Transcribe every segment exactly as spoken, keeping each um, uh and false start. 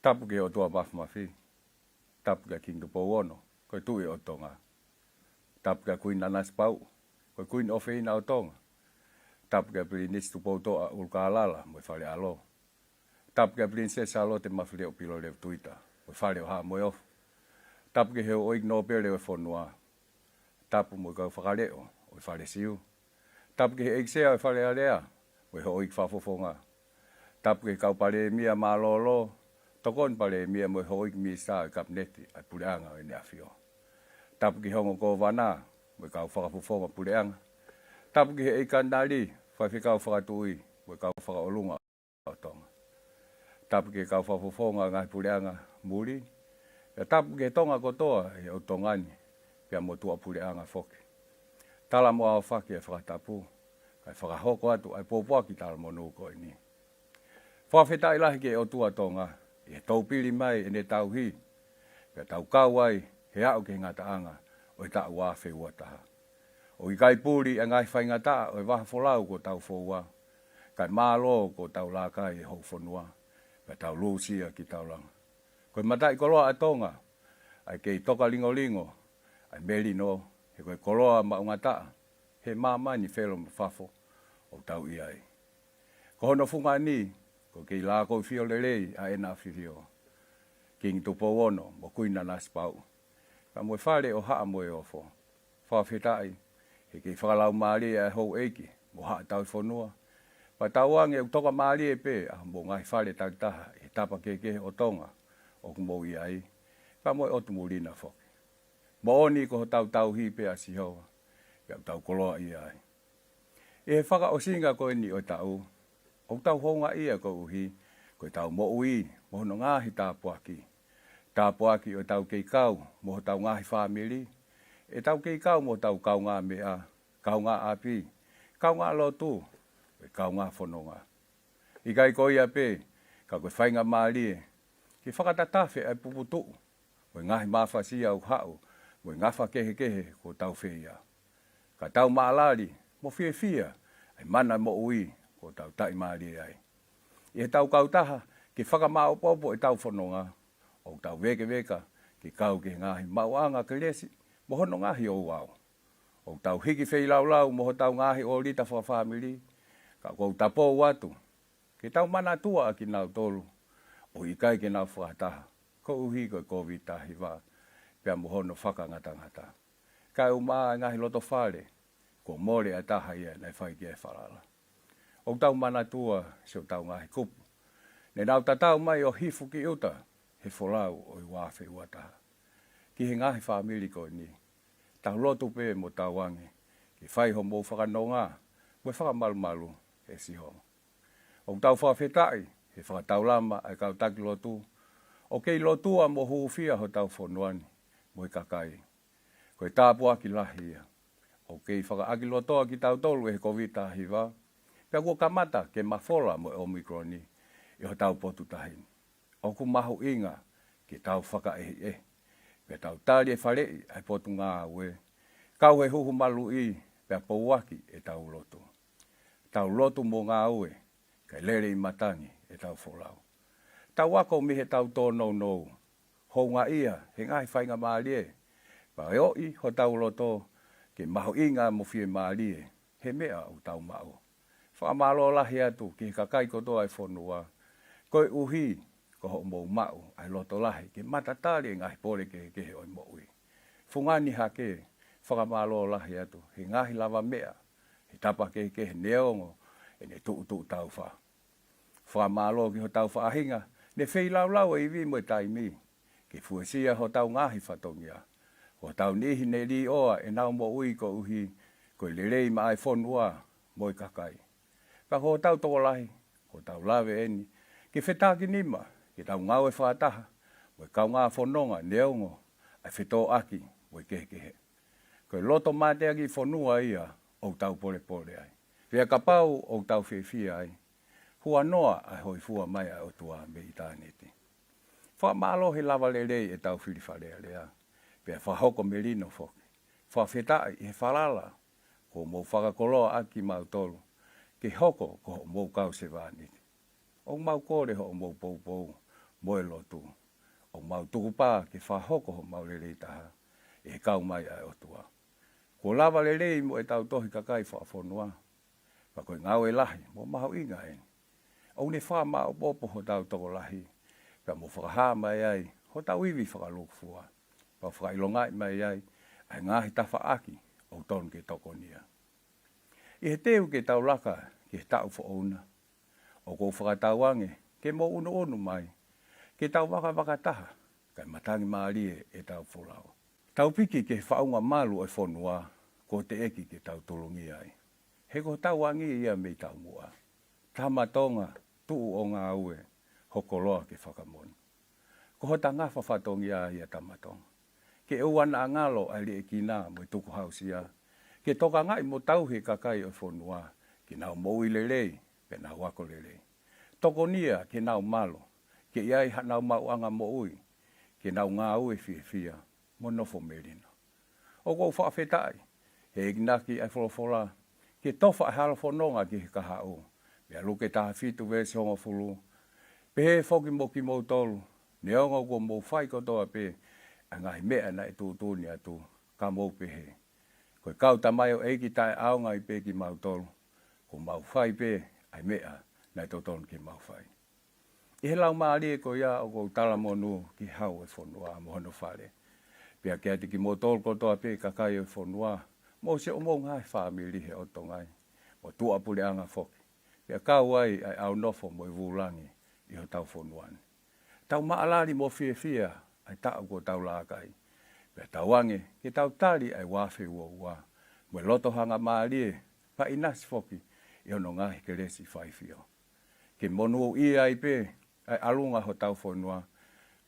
Tapu ki he ʻOtua Mafimafi. Tapu ki he Kingi Tupou Ono, ko e Tuʻi ʻo Tonga. Tapu ki he Kuini Nanasipauʻu, ko e Kuini ʻofeina ʻo Tonga. Tapu ki he Pilinisi Tupoutoʻa ʻUlukālala mo e Fale ʻAlo. Tapu ki he Pilinisesi Sālote Mafileʻo Pilolevu Tuita mo e Fale ʻo Haʻa Moheofo. Tapu ki he houʻeiki nōpele ʻo e fonua. Tapu mo e kau fakaleʻo ʻo e Fale Siu. Tapu ki he ʻEiki Sea ʻo e Fale Alea mo e houʻeiki fakafofonga. Tapu ki he kau palēmia mālōlō, tokoni palēmia mo e houʻeiki minisitā ʻo e Kapineti ʻa e Puleʻanga ʻo ʻEne ʻAfio. Tapu ki he ongo kōvana mo e kau fakafofonga puleʻanga. Tapu ki he ʻEiki Katinali, faifekau fakatuʻi mo e kau fakaʻolunga ʻo Tonga. Tapu ki he kau fakafofonga ʻo e ngaahi puleʻanga muli. Pea tapu ki he Tonga kotoa ʻi he ʻotu Tonga ni, pea mo tuʻapuleʻanga foki. Tala mo aofaki e fakatapu, kae fakahoko atu ʻa e pōpoaki talamonū ko eni. Fakafetaʻi lahi ki he ʻOtua Tonga ʻi he toupili mai ʻene tauhi, pea tau kau ai he aʻu ki he ngataʻanga ʻo e taʻu ua afe ua taha. ʻOku ʻikai puli ʻa e ngaahi faingataʻa ʻo e vaha folau kuo tau foua, kae mālō kuo tau laka ʻi he houfonua, pea tau lūsia kitaulanga. Ko e mataʻikoloa ʻa Tonga, ʻa e kei toka lingolingo ʻa e melino, he ko e koloa maʻungataʻa he māmani felo mo fafo ʻoku tau ʻi ai. Ko hono fungani, ko e kei lākoifio lelei ʻa ʻEna ʻAfio, Kingi Tupou Ono mo Kuini Nanasipauʻu, pea mo e Fale ʻo Haʻa Moheofo. Fakafetaʻi he kei fakalaumālie ʻa e houʻeiki mo haʻa tauhifonua, pea tauange ʻoku tokamālie pē ʻa homou ngaahi fale takitaha ʻi he tapa kehekehe ʻo Tonga ʻoku mou ʻi ai, pea mo e ʻotu muli na foki. Moʻoni ko hotau tauhi pē ʻa Sihova, pea ʻoku tau koloaʻia ai. ʻI he fakaʻosinga ko eni ʻo e taʻu, ʻoku tau houngaʻia koeʻuhi ko ʻetau moʻui mo hono ngaahi tāpuaki. Tāpuaki ʻo ʻetau kei kau mo hotau ngaahi fāmili, ʻetau kei kau mo hotau kaungāmeʻa, kaungāʻapi, kaungālotu, mo e kaungāfononga. ʻIkai ko ia pē, ka ko e faingamālie ke fakatatafe ʻa e puputuʻu mo e ngaahi mafasia ʻoku haʻu mo e ngafa kehekehe kuo tau feia, ka tau maʻalali mo fiefia ʻa e mana moʻui kuo tau taʻimālie ai. ʻI heʻetau kautaha ke fakamāʻopoʻopo ʻetau fononga, ʻoku tau vēkeveka ke kau ki he ngaahi maʻuʻanga kelesi mo hono ngaahi ouau. ʻOku tau hiki feilaulau mo hotau ngaahi ʻōlita fakafāmili, ka ʻoku ou tapou atu ke tau manatua ʻa kinautolu ʻoku ʻikai ke nau fakataha koeʻuhi ko e Kōviti taha hiva pea mo hono fakangatangata. Kae ʻumaʻā e ngaahi loto fale, kuo mole ʻa e taha ia naʻe fai ki ai e falala. ʻOku tau manatua siʻotau ngaahi kupu ne nau tatau mai ʻo hifo ki ʻuta he folau ʻo e ua afe ua taha. Ki he ngaahi fāmili ko eni, tau lotu pē mo tauange ke fai homou fakanonga mo e fakamalumalu ʻe Sihova. ʻOku tau fakafetaʻi he fakataulama ʻa e kau taki lotu ʻoku kei lotua mo hūfia hotau fonua ni mo e kakai. Ko e tāpuaki lahi ia. ʻOku kei fakaʻakilotoa kitautolu ʻe he Kōviti taha hiva, pea kuo kamata ke mafola mo e Omicron ʻi hotau potu tahi ni. ʻOku mahuʻinga ke tau fakaʻehiʻehi, pea tau tali e faleʻi ʻa e Potungāue, kau he huhu maluʻi, pea pouaki ʻetau lotu. Tau lotu mo ngāue, kae lele ʻi matangi ʻetau folau. Tau ako mei heʻetau tōnounou, houngaʻia he ngaahi faingamālie, pea ʻoʻi hotau loto ke mahuʻinga mo fiemālie he meʻa ʻoku tau maʻu. Fakamālō lahi atu ki he kakai kotoa e fonua, koeʻuhi ko hoʻomou maʻu ʻa e loto lahi ke matatali e ngaahi pole kehekehe ʻo e moʻui. Fungani hake, fakamālō lahi atu he ngaahi lavameʻa he tapa kehekehe neongo ʻene tuʻutuʻu taufa. Fakamālō ki hotau faʻahinga ne feilaulau e ivi mo e taimi ke fuesia hotau ngaahi fatongia. Ko hotau niʻihi ne līʻoa ʻenau moʻui koeʻuhi ko e lelei maʻa e fonua mo e kakai. Ka ko hotau tokolahi, ko hotau lave eni ke fetākinima ke tau ngāue fakataha mo e kaungā fononga neongo ʻa e fetōʻaki mo e kehekehe. Ko e loto mateakiʻi fonua ia ʻoku tau polepole ai. Pea kapau ʻoku tau fiefia ai, huanoa ʻa e hōifua mai ʻa e ʻOtua mei ʻitāniti. Fakamālō he lava lelei ʻetau fili Fale Alea, pea fakahoko melino foki. Fakafetaʻi he falala kuo mou fakakoloa ʻaki kimautolu ke hoko ko hoʻomou kau sevāniti. ʻOku mau kole hoʻomou poupou mo e lotu. ʻOku mau tukupā ke fakahoko homau lelei taha ʻi he kau mai ʻa e ʻOtua. Kuo lava lelei mo ʻetau tohi kakai fakafonua, pea ko e ngāue lahi mo mahuʻinga eni. ʻOku ne fakamaʻopoʻopo hotau tokolahi, pea mo fakahā mai ai hotau ivi fakalūkufua, pea fakaʻilongaʻi mai ai ʻa e ngaahi tafaʻaki ʻoku tonu ke tokonia. ʻI he teu ke tau laka ki he taʻu foʻou na, ʻoku ou fakatauange ke mou ʻunuʻunu mai, ke tau vakavaka taha, kae matangi mālie ʻetau folau. Tau piki ki he faʻunga malu ʻo e fonua kuo teʻeki ke tau tulungia ai. He ko hotau angi ia mei taumuʻa. Tama Tonga, tuʻu ʻo ngāue, ho koloa ke fakamoʻoni. Ko hota ngafa fatongia ia, Tama Tonga. Ke ʻoua naʻa ngalo ʻa e liʻekina mo e tukuhausia, ke tokangaʻi mo tauhi e kakai ʻo e fonua, ke nau moʻui lelei, pea nau ako lelei. Tokonia ke nau malu, ke ʻi ai haʻanau maʻuʻanga moʻui, ke nau ngāue fiefia mo nofo melino. ʻOku ou fakafetaʻi he ʻoku ʻikai ke folofola ke tofa ʻa e hala fononga ki he kahaʻu. Pea Luke taha fitu veesi hongofulu, pehē foki mo kimoutolu, neongo kuo mou fai kotoa pē ʻa e ngaahi meʻa naʻe tuʻutuʻuni atu, ka mou pehē, ko e kau tamaioʻeiki taʻeʻaonga ai pē kimautolu, kuo mau fai pē ʻa e meʻa naʻe totonu ke mau fai. ʻI he laumālie ko ia ʻoku ou talamonū ki he hau ʻo e fonua mo hono fale. Pea kiate kimoutolu kotoa pē kakai ʻo e fonua, mo siʻomou ngaahi fāmili he ʻotonga ni, mo tuʻapuleʻanga foki. Pea kau ai ʻa e ʻaunofo mo e vūlangi ʻi hotau fonua ni. Tau maʻalali mo fiefia ʻa e taʻu kuo tau laka ai. Pea tauange ke tau tali ʻa e ua afe ua ua mo e loto hangamālie, pea ʻinasi foki ʻi hono ngaahi kelesi faifio. Ke monūʻia ai pē ʻa e ʻalunga hotau fonua,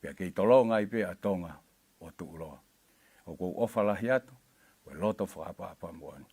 pea kei tolonga ai pē ʻa Tonga ʻo tuʻuloa. ʻOku ou ʻofa lahi atu, ko e loto fakaʻapaʻapa moʻoni.